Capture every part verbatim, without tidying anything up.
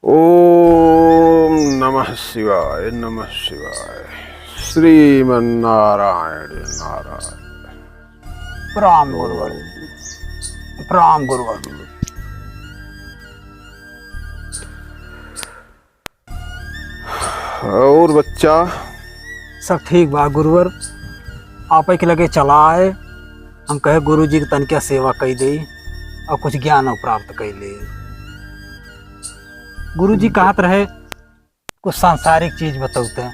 ओम नमः शिवाय, नमः शिवाय। श्रीमन नारायण, नारायण। प्रणाम गुरुवर, प्रणाम गुरुवर। और बच्चा? सब ठीक बा गुरुवर, आप के लगे चला आए, हम कहे गुरु जी के तनके सेवा कई दे और कुछ ज्ञान प्राप्त कई ले। गुरु जी कहत रहे कुछ सांसारिक चीज बतौते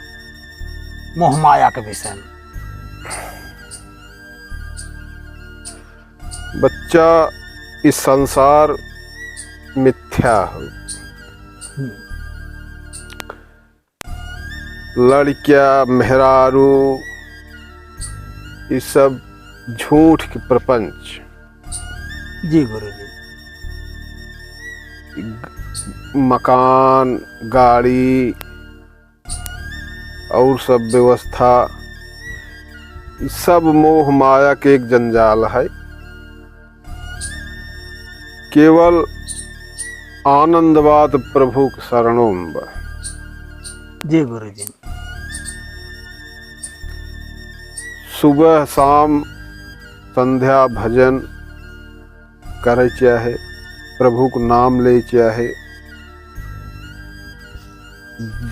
मोह माया के विषय में। बच्चा, इस संसार मिथ्या हो। हम्म। लड़किया, मेहरारू, ई सब झूठ के प्रपंच। जी गुरुजी। मकान, गाड़ी और सब व्यवस्था, ई सब मोह माया के एक जंजाल है। केवल आनंदवाद प्रभु के शरणों में बा। जी गुरुजी। सुबह शाम संध्या भजन करे चाहे, प्रभु को नाम ले चाहे,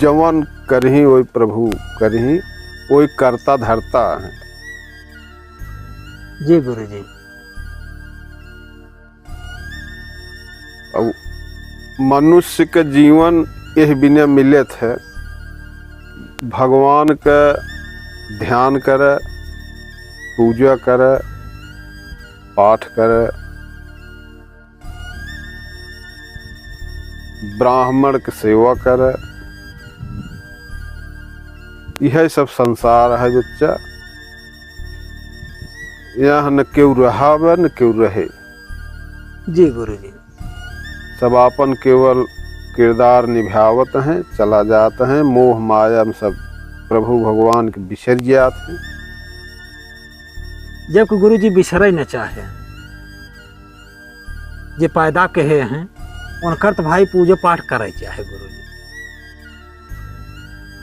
जवन करही वही प्रभु करही, वही करता धरता है। जी गुरुजी। अब मनुष्य के जीवन एह बिना मिलत है, भगवान के ध्यान करे, पूजा करे, पाठ करे, ब्राह्मण के सेवा करे, यह सब संसार है बच्चा। यहाँ न केहू रहा बा, न केहू रहे। जी गुरुजी। सब आपन केवल किरदार निभावत हैं, चला जात हैं, मोह माया में सब प्रभु भगवान के बिसर जात हैं। जबकि गुरुजी बिसरे न चाहे, जे पैदा कहे हैं, उनकर तो भाई पूजो पाठ करे चाहे गुरुजी।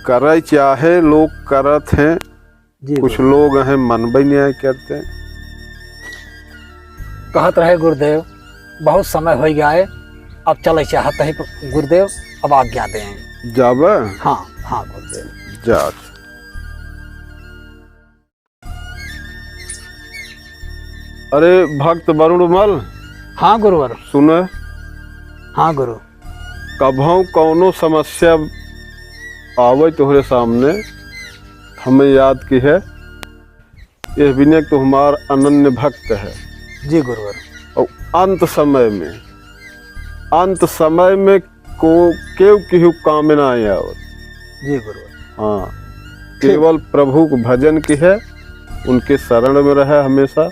करे चाहे, लोग करत हैं, जी कुछ गुरु। लोग हैं मनबे नहीं करते। कहत रहे गुरुदेव, बहुत समय हो गया है, अब चले चाहत हैं गुरुदेव, अब आज्ञा दें। जाबे? हाँ, हाँ गुरुदेव। जा। अरे भक्त वरुण मल। हाँ गुरुवर। सुने। हाँ गुरु। कभौ कौनो समस्या आवे तोहरे सामने, हमें याद किहे। यह विनय तो हमार अनन्य भक्त है। जी गुरुवर। और अंत समय में, अंत समय में को केव केहू काम में ना आवत। जी गुरुवर। हाँ, ठीक। केवल प्रभु को भजन किहे, उनके शरण में रहे हमेशा।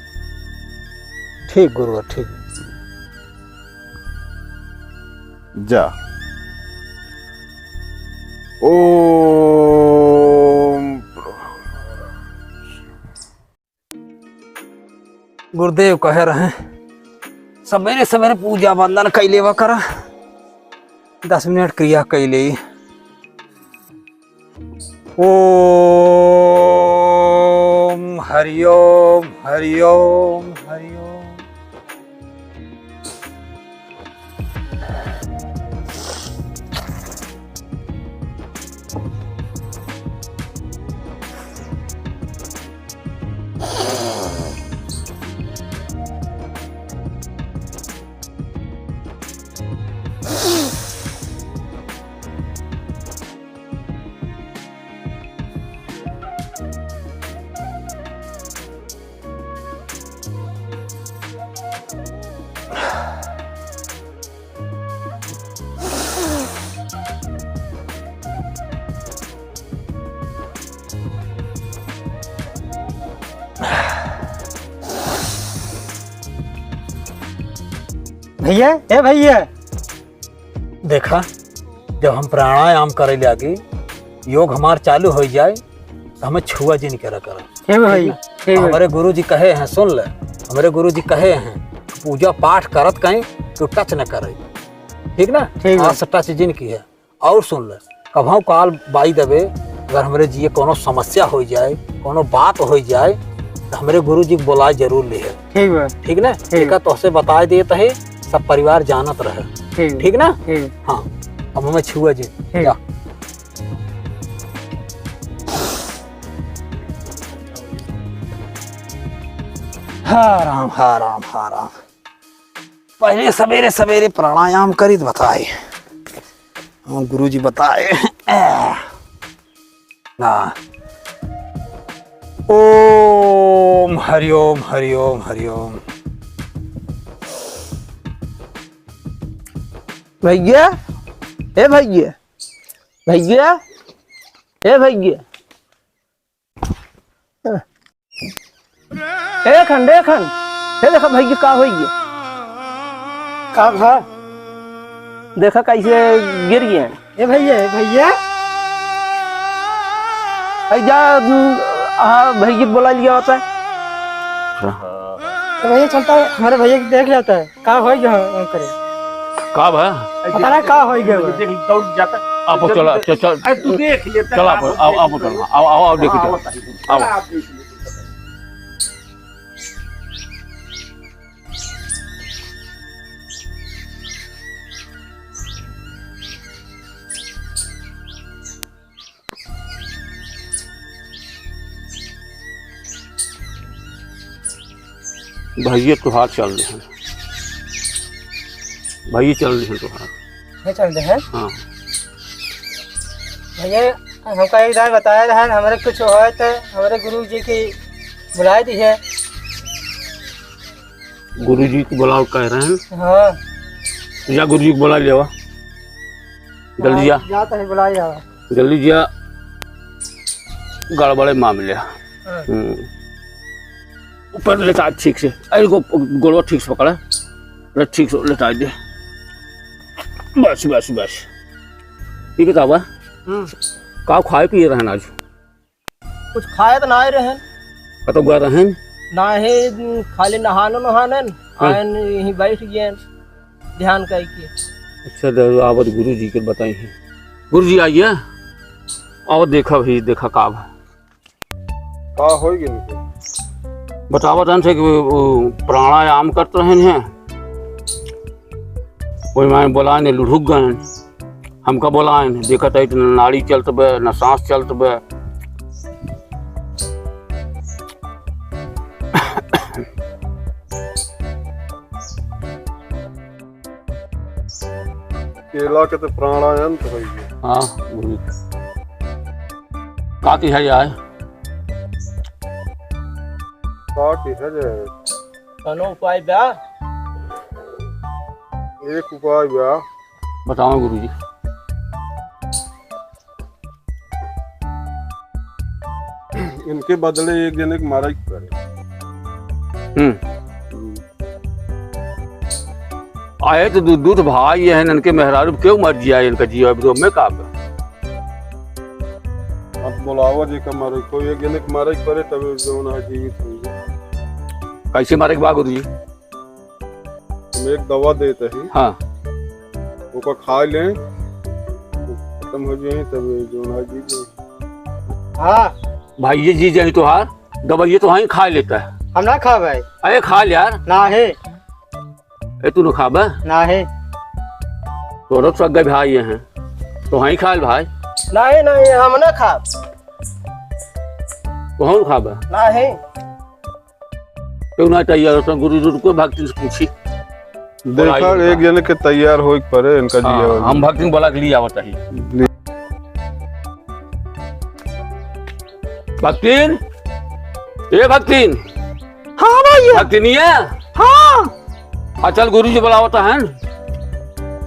ठीक गुरुवर, ठीक। जा। ओम। गुरुदेव कहे रहे, सबेरे सबेरे पूजा वंदन कइ लेवा करा, दस मिनट क्रिया कइ ले। ओम हरिओम, हरिओम, हरिओम। भैया, ए भैया, देखा, जब हम प्राणायाम करे लागी, योग हमार चालू होइ जाए, तो हमें छुआ जिन करा करा। हे भैया, ठीक है? हे भैया। हमरे गुरु जी कहे हैं, सुन ले, हमरे गुरु जी कहे हैं, पूजा पाठ करत कहीं तू टच न करे। ठीक ना? ठीक बा। हाँ, सट्टा चीज नहीं की है। और सुन ले, कभौ काल by the way, अगर हमरे जिए कौनो समस्या होइ जाए, कौनो बात होइ जाए, तो हमरे गुरु जी के बोलाए जरूर लिहे। ठीक बा। ठीक ना? ठीक। एका तोहसे बताए देत है, सब परिवार जानत रहे। ठीक। ठीक ना? ठीक। हाँ, अब हमें छुआ जे। ठीक। जा। हा राम, हा राम, हा राम। पहले सवेरे सवेरे प्राणायाम करित बताए। हाँ, गुरुजी बताए। हाँ। ओम हरिओम, हरिओम, हरिओम। भैया, ए भैया, भैया, ए भैया। ए खन, ए खन, ए देखा भैया का होइए। का भा? देखा कैसे गिर गए। ए भैया, ए भैया। ए जा, आ, भैया बोला लिया होता है। तो भैया चलता है, हमारे भैया को देख लेता है, का हो गया हम करे। का भा? पता ना का हो गया बा। देख, दौड़ जाता। आप चला, चल, चल। अरे तू देख लेता चल, आप, आप, आप, आप, आप, आप देख, हाँ, चल। बताइए। आओ। चला, आप देख लीजिए। भैया तोहार चल रहे हैं, भैया चल रहे हैं तोहार। ये चल रहे हैं? हाँ। भैया, हमका एक दाई बताया रहा, हमरे कुछ होए तो हमरे गुरु जी की बुलाए दी है। गुरु जी को बुलाओ कह रहे हैं। हाँ। जा गुरु जी को बुला लिया। जल्दी जा। हाँ, जाता है, बुला लिया। जल्दी जा, गड़बड़े मामले। हाँ। हम्म। ऊपर लेटा ठीक से, अरे गो-, गोड़वा ठीक से पकड़ा, अरे ठीक से लेटा दे। बस, बस, बस। ये बतावा, हम्म। का खाए पिए रहन आज? कुछ खाए तो ना रहन। कतौ गए रहन? ना है, खाली नहानो नहानन, हाँ। आयन यहीं बैठ गए ध्यान करके। अच्छा, दे, आवत गुरु जी के बताई है। गुरु जी आइए, और देखा भाई, देखा का बा। का होई गइल इनके? बतावत रहन से कि वो, वो प्राणायाम करत रहन हैं, वही माने बोलाए ने लुढ़ुक गए। हमका बोलाए ने, देखत है न नाड़ी चलत बे, न सांस चलत बे। केला के तो प्राणायाम तो होई गया। हाँ, गुरु। का की है यार? का की है जे? कौनो उपाय बा? एक उपाय बा। बताओ गुरुजी। इनके बदले एक जने के मारे के पड़े। हम्म। हम्म। आए तो दू, दू ठो भाई हैं, इनके मेहरारू क्यों मर जिया, इनका जिया अब में का बा? आप बोलावा जे का मारे, कोई एक जने के मारे के पड़े तब जौन है जीवित होई। कैसे मारे के बा गुरुजी? हम एक दवा देत ही। हाँ। ओका खा लें, खत्म हो जाए, तब जौन है जी जाए। हाँ। भाई, ये जी जाए तोहार, दवाई ये तो वहीं खा लेता है। हम ना खाब भाई। अरे खा ले यार। ना है। ए, तू ना खाबे? ना है। तोरो सगे भाई हैं, तो वहीं खा ले भाई। नहीं, नहीं, हम ना खाब। तो हम खाबे? ना है। क्यों ना तैयार हो, तो गुरु जी को भक्तिन से पूछी। देखा, बोलाई एक जने के तैयार होए के पड़े, इनका हाँ, जिया वाला। हम भक्तिन बोला के लिए आवत ही। ले। भक्तिन, ए भक्तिन। हाँ भैया। भक्तिनिया। हाँ। आ चल, गुरु जी बोलावत हैं।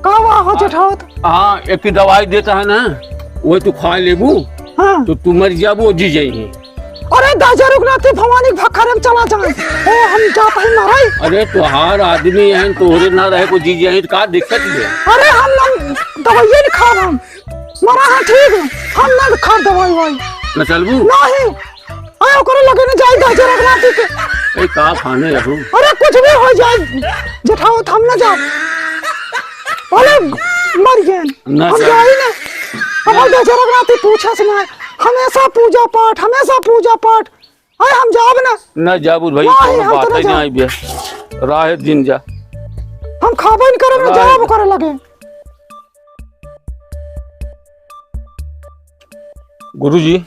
का हुआ हो जेठावत? हाँ, एक ही दवाई देता है ना, वो तू खा लेबू, हाँ। तो तू मर जाबू, जी जाई। अरे दाजा रुक ना, तू भवानी के भखरे में चला जाए। ए, हम जात हई मरई। अरे तोहार आदमी हैं, तोहरे ना रहे को जी जाए, तो का दिक्कत है? अरे हम ना दवाइये नहीं खाब हम। मरा है ठीक है, हम ना खाब दवाई वाई। न चलबू? नहीं। अरे ओकरे लगे न जाई दाजा रुक ना तू के। ए, का खाने रहू? अरे कुछ भी हो जाए, जेठावत हम ना जाब। अरे मर गए। ना हम जाब। जाई ना। हमार ना। दहिजरक नाती पूछस ना। हमेशा पूजा पाठ, हमेशा पूजा पाठ। अरे हम जाब ना। ना जाबू भाई, नहीं, कोनो हम तो बात ना ही जाब। नहीं बे। राहे दिन जा। हम खाबे न करे ना, राहे जाब दिन। करे लगे। गुरुजी।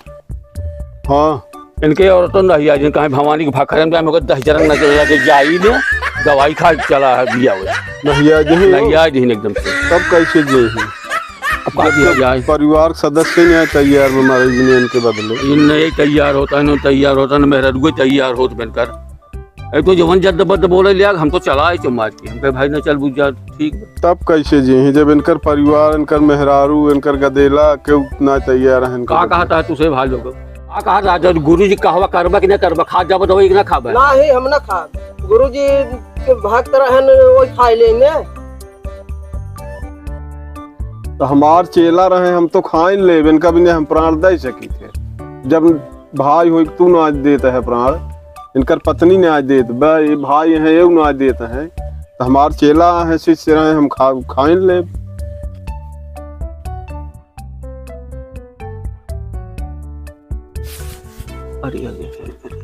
हाँ। इनके औरतन नहीं आई, जिन कहीं भवानी के भाखरन में हमको दहिजरक ना चला के जाई ने, दवाई खा के चला है दिया हुआ। नहीं आई जही। नहीं आई जही एकदम से। तब कैसे जे ही? अब का दिया जाए? परिवार के सदस्य नहीं आए तैयार में मारे जिन्हें इनके बदले। इन नहीं तैयार होत है, ना तैयार होत है, ना मेहररुए तैयार होत बनकर। एक तो जवन जद्द बद्द बोले लिया, हम तो चला आए चो मार के। हम कहे, "भाई ना चल बुझ जा, ठीक बा।" तब कैसे जी ही, जब इनकर परिवार, इनकर मेहरारू, इनकर गदेला, केहू ना तैयार है इनकर का बदले। कहता है तुसे भाई लोग? का कहता है, जब गुरुजी कहवा करबा कि ना करबा, खा जाबा दवाई कि ना खाबा? ना ही, हम ना खाब। गुरुजी के भक्त रहन, वही खाई लेंगे। तो हमार चेला रहे, हम तो खाइन लेब, इनका बिना हम प्राण दे सकी थे। जब भाई होई, तू ना देत है प्राण, इनकर पत्नी ना देत बा, ये भाई हैं, ये ना देत हैं, तो हमार चेला हैं, शिष्य रहे, हम खा, खाइन लेब। अरे, अरे, अरे, अरे।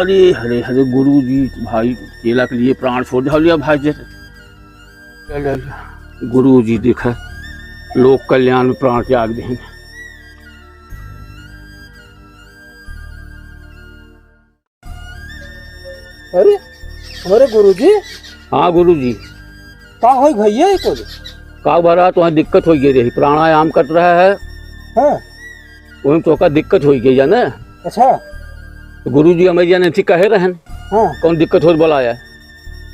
अरे, हरे, हरे, गुरु जी, भाई, चेला के लिए प्राण छोड़ दे, लिया भाई, जैसे। गुरु जी, देखा, लोक कल्याण में प्राण त्याग दें। अरे, हमारे गुरुजी? हाँ गुरुजी। का होई भैया ये कुल? का भरा तो दिक्कत हो गई रही, प्राणायाम कर रहा है। हाँ। वहीं तो का दिक्कत हो गई जाने। अच्छा। तो गुरुजी हमें जाने थी कहे रहन। हाँ। कौन दिक्कत हो बोला है।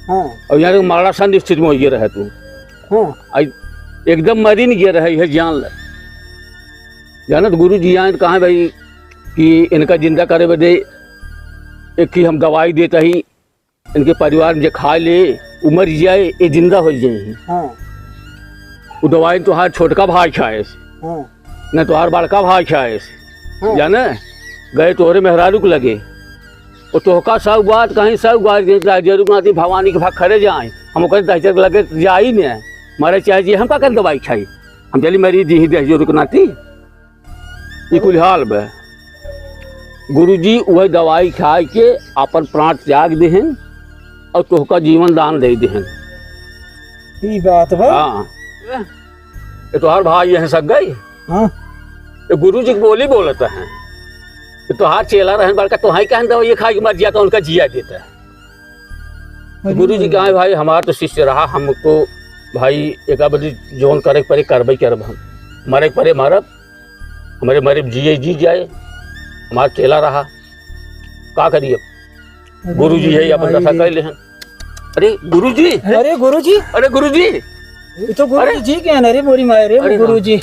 हाँ। और यहाँ मरणासन स्थिति में हो गए रहे तू। हाँ। आई एकदम मरी नहीं गए रहे, यह जान ले। जाना तो गुरुजी आए तो कहा भाई कि इनका जिंदा करे बदे एक ही हम दवाई देता ही, इनके परिवार में जे खा ले, उ मर जाए, ये जिंदा हो जाए। हाँ। वो दवाई तोहार छोटका भाई खाएस, हाँ। न तोहार बड़का भाई खाएस। हाँ। जाने, गए तोहरे मेहरारू के लगे। वो तोहका सब बात कहीं, सब बात कहीं, जरूर नाती भवानी के भाग खड़े जाए। हम ओकर दहिजर के लगे जाई ने, मरे चाहे जी, हम का कर दवाई खाई? हम चली मरी जी ही दहिजर के नाती। ई कुल हाल बा। गुरुजी वह दवाई खाए के आपन प्राण त्याग देहन और तोहका जीवन दान दे देहन। ई बात बा। हाँ। ये तोहार भाई हैं सगई। हाँ। ये गुरुजी की बोली बोलत हैं। ये तोहार चेला रहन बड़का, तोहाई कहन दवाई खाए के मर जिया तो उनका जिया देता है। अरे गुरुजी भाई। कहा, "भाई, हमार तो शिष्य रहा, हमको भाई एक बदे जौन करे के परे, करबे करब हम। मरे के परे मरब, हमरे मरे जिए जी जाए, हमार चेला रहा, का करिए?" अरे गुरुजी है, अपन भाई दशा रे। कर लेहन। अरे गुरुजी, अरे गुरुजी। अरे गुरुजी। ये तो गुरुजी अरे। जी के हैं, अरे मोरी माए रे, अरे गुरुजी।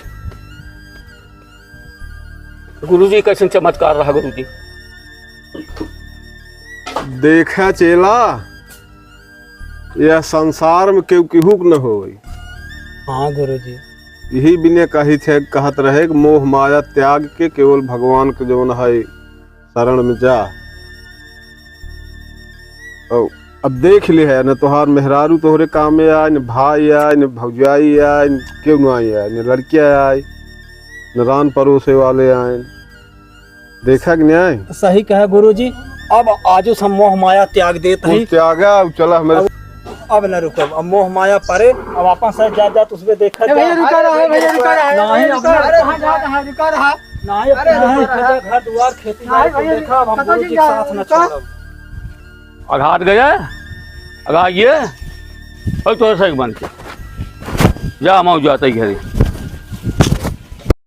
गुरुजी, कैसन चमत्कार रहा गुरुजी? देखा चेला, यह संसार में केहू केहू के न होई। हाँ गुरुजी। यही बिने कही थे, कहत रहे कि मोह माया त्याग के केवल भगवान के जौन है शरण में जा। और अब देख ले है, न तोहार मेहरारू तोहरे काम में आए, न भाई आए, न भौजाई आए, न केहू ना आए, न लड़किया आए, न रान परोसे वाले आए। देखा कि न्याय? सही कहा गुरुजी। अब आजो से हम मोह माया त्याग देत हई। त्यागा, अब चला हमरे अब, अब न रुकब, अब मोह माया परे, अब आपन सही जात जात उसमें देखा ए भैया, जा। रुका रहा, भैया, रुका रहा, नहीं, भैया, अब रुका रहा, रुका रहा। नहीं, अब अरे, नहीं, रुका रहा। घर दुआर, खेती नहीं, बाड़ी को भैया, देखा, अब हम कतौ गुरुजी के साथ न छोड़ब। अघात गया, अघा ये, और तो सही बन के। जा, हम जाते घरे।